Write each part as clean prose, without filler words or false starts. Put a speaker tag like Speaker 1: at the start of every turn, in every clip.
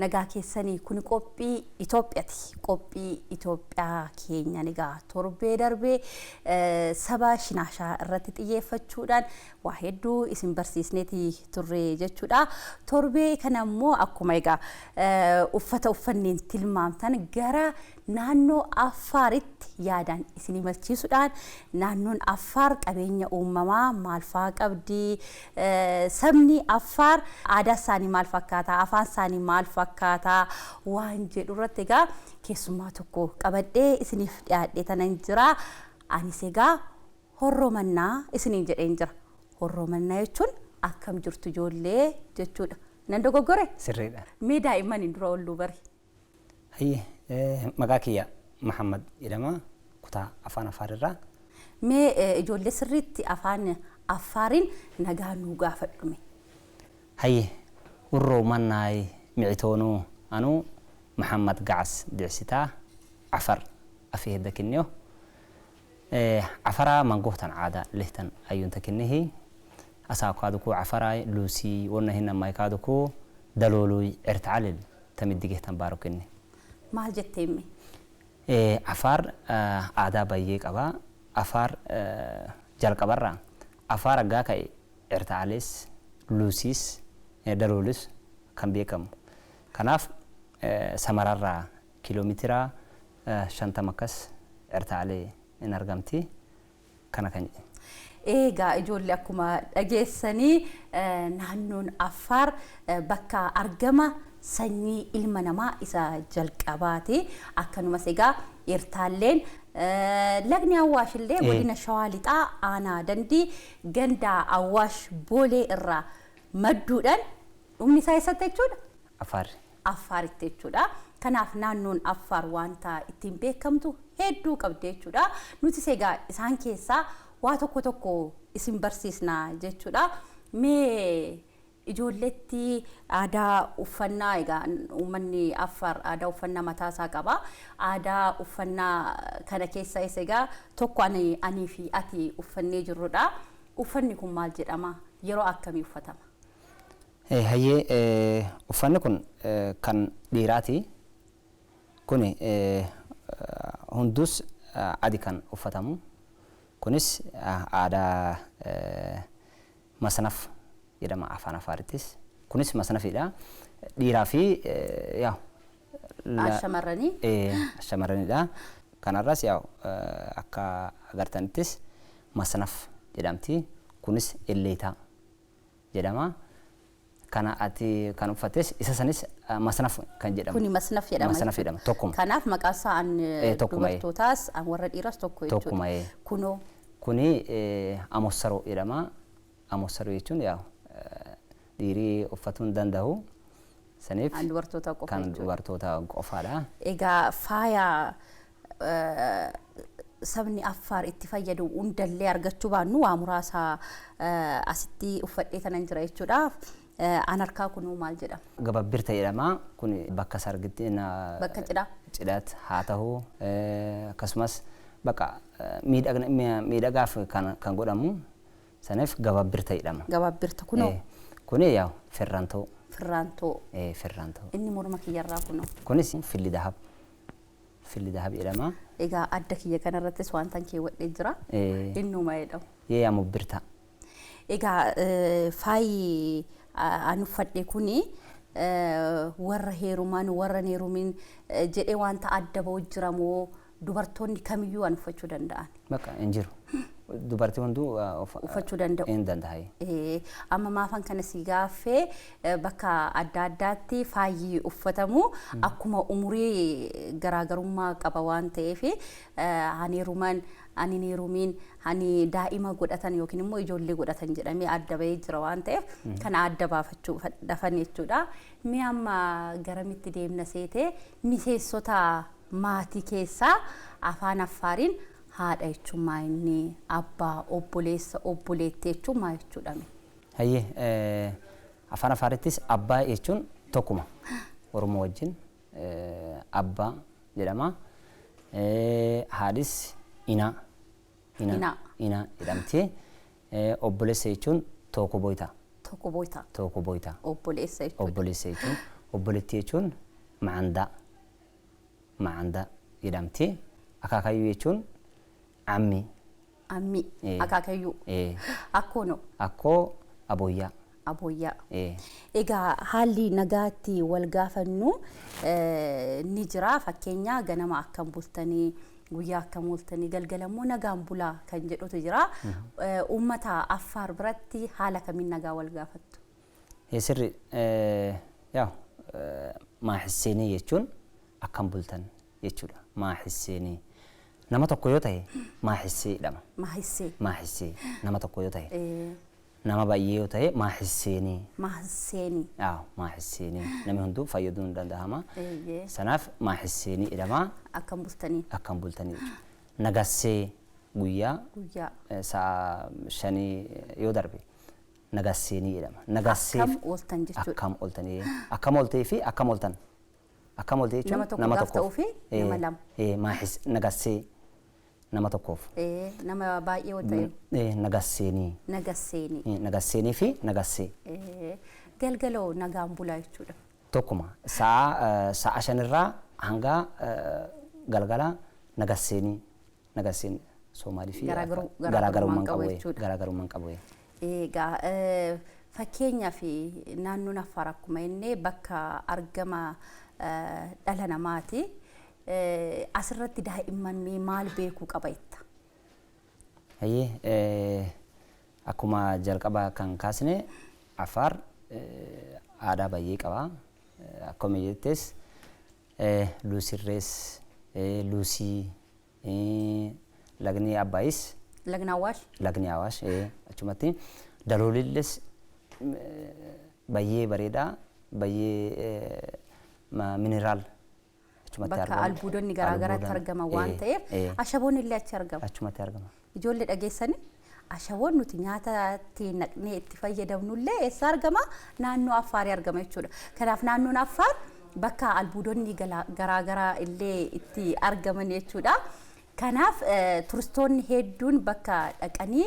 Speaker 1: Nagaa keessanii? Kun qophii Itoophiyaati. Qophii Itoophiyaa keenyan egaa torbee darbee saba Shinaashaa irratti xiyyeeffachuudhaan waa hedduu isin barsiisneeti turre jechuudha. Torbee kana immoo akkuma egaa uffata uffanneen tilmaamtan gara naannoo Affaaritti yaadaan isin imalchiisuudhaan, naannoon Affaar qabeenya uumamaa maal fa'aa qabdi, sabni Affaar aadaa isaanii maal fakkaata, afaan isaanii maal fakkaata waan jedhu irratti egaa keessummaa tokko qabadhee isiniif dhiyaadhee tanan jira. Anis egaa horroomannaa isiniin jedheen jira. Horroomannaa jechuun akkam jirtu ijoollee jechuudha. Nan dogoggore?
Speaker 2: Sirriidha.
Speaker 1: Mee daa'immaniin dura olluu bari.
Speaker 2: Hayyee, maqaa kiyya Mahammad jedhama, kutaa afaan Afaarirraa.
Speaker 1: Mee ijoollee sirriitti afaan Affaariin nagaa nuu gaafadhume.
Speaker 2: Hayyee, urroo mannaay micitoonuu anuu Mahammad Gacas Dicsitaa Afar afii hedda kinniyo. Afaraa mangohtan caada lehtan ayunta kinnihi asaa kaadukuu Afaraay Luusii wonna hinammaay kaadukuu dalooluy Ertacalil tamiddigehtan baaro kinni.
Speaker 1: Maal jettee mee?
Speaker 2: Afaar aadaa bayyee qaba. Afaar jalqabarraa Afaar aggaa ka'e Erta'alees, Luusiis, Daloolis kan beekamu. Kanaaf Samararraa kiiloomeetira 50 akkas Erta'alee in argamti. Kana kan jedhe.
Speaker 1: Egaa ijoollee, akkuma dhageessanii naannoon Affaar bakka argama sanyii ilma namaa isa jalqabaati. Akkanumas egaa Ertaalleen, lagni Awwaash illee godina Shawaa Lixaa, aanaa Dandii, ganda Awwaash Boolee irraa madduudhaan dhumni isaa eessatti jechuudha?
Speaker 2: Affaar.
Speaker 1: Affaaritti jechuudha. Kanaaf naannoon Affaar wanta ittiin beekamtu hedduu qabdi jechuudha. Nutis egaa isaan keessaa waa tokko tokko isin barsiisna jechuudha. Mee ijoolletti aadaa uffannaa, egaa uummanni Affaar aadaa uffannaa mataa isaa qaba. Aadaa uffannaa kana keessaa isa egaa tokko ani fi ati uffannee jirrudha. Uffanni kun maal jedhama? Yeroo akkamii uffatama?
Speaker 2: Hayyee, uffanni kun kan dhiiraati. Kuni hundus adi kan uffatamu. Kunis aadaa masnaf jedhama afaan Afaarittis. Kunis masnafidha. Dhiiraa fi yaa
Speaker 1: Shamarranii?
Speaker 2: Shamarranidha. Kanarras yaa akka agartanittis masnaf jedhamti. Kunis elleetaa jedhama. Kana ati kan uffattes isa sanis masnaf kan jedhamu.
Speaker 1: Kuni masnaf jedhama.
Speaker 2: Masnaf jedhama, tokkuma.
Speaker 1: Kanaaf maqaan isaa an
Speaker 2: Tokkuma.
Speaker 1: Dubartootaas an warra dhiiraas tokko jechuudha.
Speaker 2: Tokkuma.
Speaker 1: Kunoo?
Speaker 2: Kuni amossaroo jedhama. Amossaroo jechuun yaa dhiirii uffatuu hin danda'u. Saniif
Speaker 1: An dubartoota qofa
Speaker 2: kan
Speaker 1: jechuudha.
Speaker 2: Dubartoota qofaadha.
Speaker 1: Egaa faaya sabni Affaar itti fayyadu hundallee argachuu baannu, waa muraasa asitti uffadhee kanan jira jechuudha. An harkaa kunuu maal jedhama?
Speaker 2: Gababbirta jedhama. Kun bakka sargitti
Speaker 1: Bakka cidhaa.
Speaker 2: Cidhaatti haa ta'u, akkasumas bakka miidhagaaf kan godhamu saniif gababbirta jedhama.
Speaker 1: Gababbirta kunoo?
Speaker 2: Kuni yaa firrantoo.
Speaker 1: Firraantoo.
Speaker 2: Firrantoo.
Speaker 1: Inni morma kiyyarraa kunoo?
Speaker 2: Kunis filli dahab. Filli dahab jedhama.
Speaker 1: Egaa adda kiyya kanarrattis wanta keewwadhee jira. Innuma jedhamu.
Speaker 2: Yee, amubbirta.
Speaker 1: Egaa faayi an uffadhe kuni warra heeruman, warra hin heerumin jedhee wanta adda ba'u jira moo dubartoonni kamiyyuu an uffachuu danda'an?
Speaker 2: Bakka hin jiru. Dubartii hunduu
Speaker 1: uffachuu danda'u.
Speaker 2: Hin danda'a.
Speaker 1: Amma maafan kana si gaaffee, bakka adda addaatti faayyi uffatamu akkuma umurii garaagarummaa qaba waan ta'eef, ani heeruman, ani hin heerumin, ani daa'ima godhatan yookiin immoo ijoollee godhatan jedhamee adda bahee jira waan ta'eef, kana adda baafachuu dhafan jechuudha. Mee amma garamitti deemna seetee, miseensota maatii keessaa afaan Affaariin haadha jechuun maa inni, abbaa, obboleessa, obboleettii jechuun maa jechuudha mee?
Speaker 2: Hayyee, afaan Afaarittis abbaa jechuun tokkuma. Oromoo wajjin abbaa jedhama. Haadhis inaa.
Speaker 1: Inaa.
Speaker 2: Inaa jedhamti. Obboleessa jechuun tooko boyita.
Speaker 1: Tokko boyita.
Speaker 2: Tooko boyita.
Speaker 1: Obboleessa jechuudha.
Speaker 2: Obboleessa jechuun. Obboleettii jechuun macandaa. Macandaa jedhamti. Akaakayyuu jechuun ammi.
Speaker 1: Ammi. Akaakayyuu. Akkoonoo?
Speaker 2: Akkoo abooyyaa.
Speaker 1: Abooyyaa. Egaa haalli nagaatti wal gaafannu ni jira. Fakkeenya ganama akkam bultanii, guyyaa akkam ooltanii, galgala immoo nagaan bulaa kan jedhutu jira. Uummata Affaar biratti haala kamiin nagaa wal gaafattu?
Speaker 2: Sirri yaa maaxisseenii jechuun akkam bultan jechuudha. Maaxisseenii. Nama tokko yoo ta'e maaxissee jedhama.
Speaker 1: Maaxissee.
Speaker 2: Maaxissee nama tokko yoo ta'e. Nama baay'ee yoo ta'e maaxisseenii.
Speaker 1: Maaxisseenii.
Speaker 2: Yaa maaxisseenii namni hunduu fayyaduu ni danda'ama. Sanaaf maaxisseenii jedhama.
Speaker 1: Akkam bultanii.
Speaker 2: Akkam bultanii jechuudha. Nagassee guyyaa.
Speaker 1: Guyyaa.
Speaker 2: Sa'a 5 yoo darbe nagasseenii jedhama. Nagassee.
Speaker 1: Akkam ooltan jechuudha.
Speaker 2: Akkam ooltanii. Akkam ooltee fi akkam ooltan. Akkam ooltee jechuun
Speaker 1: nama tokkoof. Nama tokkoof fi nama lama.
Speaker 2: Nagassee nama tokkoof.
Speaker 1: Nama baay'ee yoo ta'e.
Speaker 2: Nagasseenii.
Speaker 1: Nagasseenii.
Speaker 2: Nagasseenii fi nagassee.
Speaker 1: Galgaloo nagaan bulaa jechuudha.
Speaker 2: Tokkuma sa'a 5irraa hanga galgala nagasseenii nagasseen Soomaalii fi
Speaker 1: garaagarummaan qabu jechuudha.
Speaker 2: Garaagarummaan qabu.
Speaker 1: Egaa fakkeenyaaf naannoon Affaar akkuma inni bakka argama dhala namaati. Asirratti daa'imman maal beekuu qaba jetta?
Speaker 2: Akkuma jalqaba kan kaasne Affaar aadaa baay'ee qaba. Akkuma jettes Luusirrees, Luusii, lagni Abbaayis.
Speaker 1: Lagni Awaash?
Speaker 2: Lagni Awaash achumatti. Daloolilles baay'ee bareedaa, baay'ee mineraal.
Speaker 1: Bakka albuudonni garaagaraatti argaman waan ta'eef ashaboon illee achi argama.
Speaker 2: Achumatti argama.
Speaker 1: Ijoollee dhageessanii ashaboon nuti nyaata itti naqnee itti fayyadamnullee eessa argama? Naannoo Affaarii argama jechuudha. Kanaaf naannoon Affaar bakka albuudonni garaagaraa illee itti argaman jechuudha. Kanaaf turistoonni hedduun bakka dhaqanii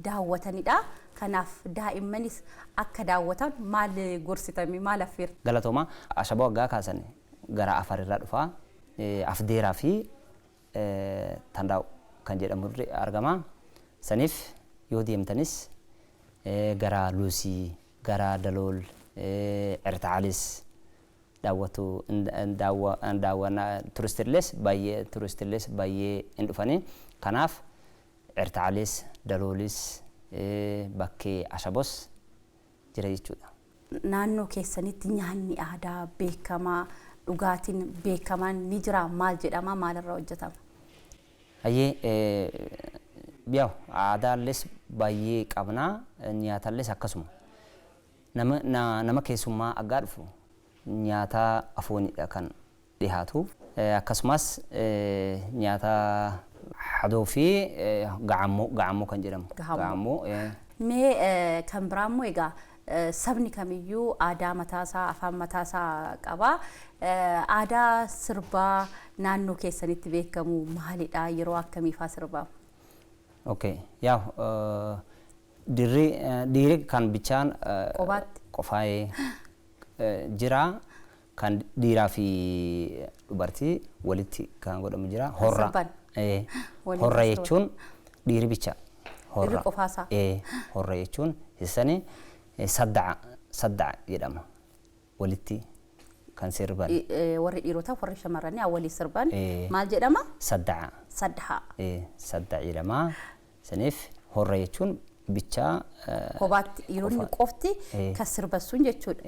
Speaker 1: daawwatanidha. Kanaaf daa'immanis akka daawwatan maal gorsitame maal affeerta?
Speaker 2: Galatooma ashaboo waggaa kaasan gara Affaar irraa dhufaa Afdeeraa fi Tandaa'u kan jedhamu argama. Saniif yoo deemtanis gara Luusii, gara Dalool, Ertaalis daawwatu daawwannaa turistillees baay'ee hin dhufanii. Kanaaf Ertaalis, Daloolis, bakkee Ashabos jira jechuudha.
Speaker 1: Naannoo keessanitti nyaanni aadaa beekamaa dhugaatiin beekamaan ni jira maal jedhama maalirraa hojjetama?
Speaker 2: Hayyee yaa'u aadaalles baay'ee qabnaa nyaatalles akkasuma. Nama keessummaa aggaa dhufu nyaata afoonidha kan dhiyaatu. Akkasumas nyaata hadoo fi ga'ammoo kan jedhamu.
Speaker 1: Ga'ammoo. Mee kan biraa immoo egaa sabni kamiyyuu aadaa mataasaa afaan mataasaa qaba. Aadaa sirbaa naannoo keessanitti beekamu maalidha? Yeroo akkamiifaa sirbaa?
Speaker 2: Okay. Yaa'u dhiirri kan bichaan qofaa'ee jira. Kan dhiiraa fi dubartii walitti kan godhamu jira. Horra. Horra jechuun dhiirri bicha.
Speaker 1: Dhiirri qofaasaa.
Speaker 2: Horra jechuun isani sadda'a jedhama. Walitti kan sirban.
Speaker 1: Warri dhiirotaa warri shamarranii walii sirban maal jedhama?
Speaker 2: Sadda'a.
Speaker 1: Sadda'a.
Speaker 2: Sadda'a jedhama. Saniif horra jechuun bichaa
Speaker 1: kophaatti dhiironni qofti kan sirban sun jechuudha.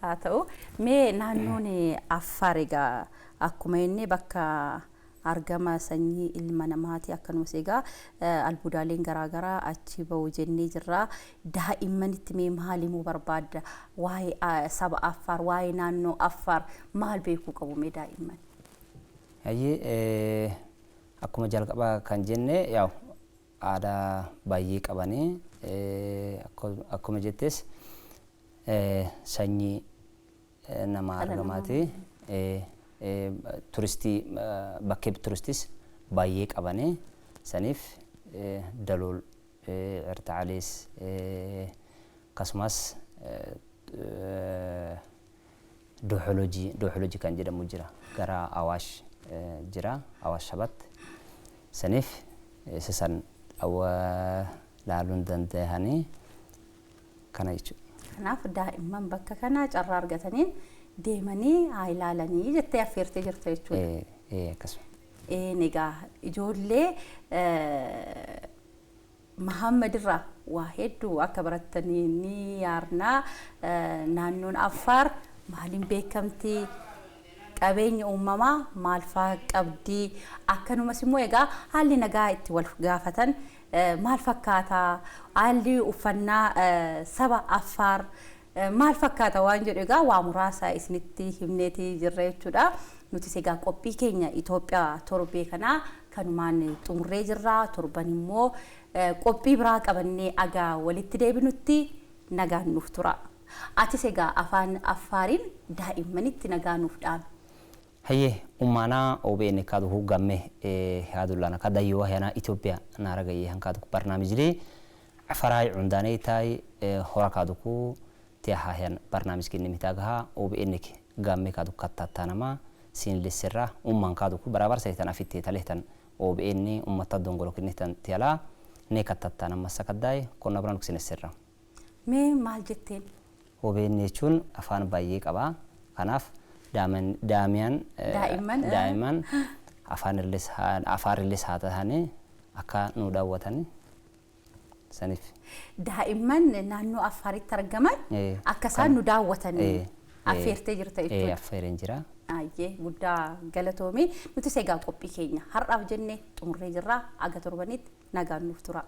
Speaker 1: Haa ta'u mee naannoon Affaar egaa akkuma inni bakka argama sanyii ilma namaati akkanumas egaa albuudaaleen garaagaraa achi bahu jennee jirra. Daa'immanitti mee maal himuu barbaadda? Waa'ee saba Affaar, waa'ee naannoo Affaar maal beekuu qabu mee daa'imman?
Speaker 2: Hayyee akkuma jalqabaa kan jenne yaa'u aadaa baay'ee qabanii akkuma jettes sanyii nama argamaati. Turistii bakkee turistis baay'ee qabanii saniif Dalool, Ertaalees akkasumas Dooxolojii, Dooxolojii kan jedhamu jira, gara Awaash jira, Awaash 7. Saniif isa san laaluun danda'anii kana jechuudha.
Speaker 1: Kanaaf daa'imman bakka kanaa carraa argataniin deemanii haa ilaalanii jettee affeertee jirta jechuudha.
Speaker 2: Akkasuma.
Speaker 1: Egaa ijoollee, Mahammad irraa waa hedduu akka barattanii ni yaarnaa. Naannoon Affaar maaliin beekamti? Qabeenya uumamaa maal fa'aa qabdi? Akkanumas immoo egaa haalli nagaa itti wal gaafatan maal fakkaata? Haalli uffannaa saba Affaar maal fakkaata waan jedhu egaa waa muraasa isinitti himneetii jirra jechuudha. Nutis egaa qophii keenya Itoophiyaa torbee kanaa kanumaan xumurree jirra. Torban immoo qophii biraa qabannee agaa walitti deebinutti nagaan nuuf tura. Atis egaa afaan Affaariin daa'immanitti nagaa nuuf dhaami.
Speaker 2: Hayyee, ummaanaa OBN kaadu gamme hadullana kadayyoo hena Itoophiyaa naaragaye hankaadu barnaamijli Afaraay cundaanay taay hora kaaduku tiyahayan barnaamijkini mitaagaha OBN gamme kaadu kattatanama siin lissirra umman kaaduku barabar saytan afitte talehtan OBN ummata dongolo kinihtan tiyala ne kattatanama sakaddaay konna biran uksinissirra.
Speaker 1: Mee maal jetteen?
Speaker 2: OBN jechuun afaan baay'ee qaba. Kanaaf daa'imman
Speaker 1: Daa'imman
Speaker 2: afaan illee haa ta'anii akka nu daawwatan saniif.
Speaker 1: Daa'imman naannoo Affaaritti argaman akka isaan nu daawwatan affeertee jirta jechuudha.
Speaker 2: Affeereen jira.
Speaker 1: Ayyee, guddaa galatoomii. Nutis egaa qophii keenya har'aaf jennee xumurree jirra. Aga torbanitti nagaan nuuf tura.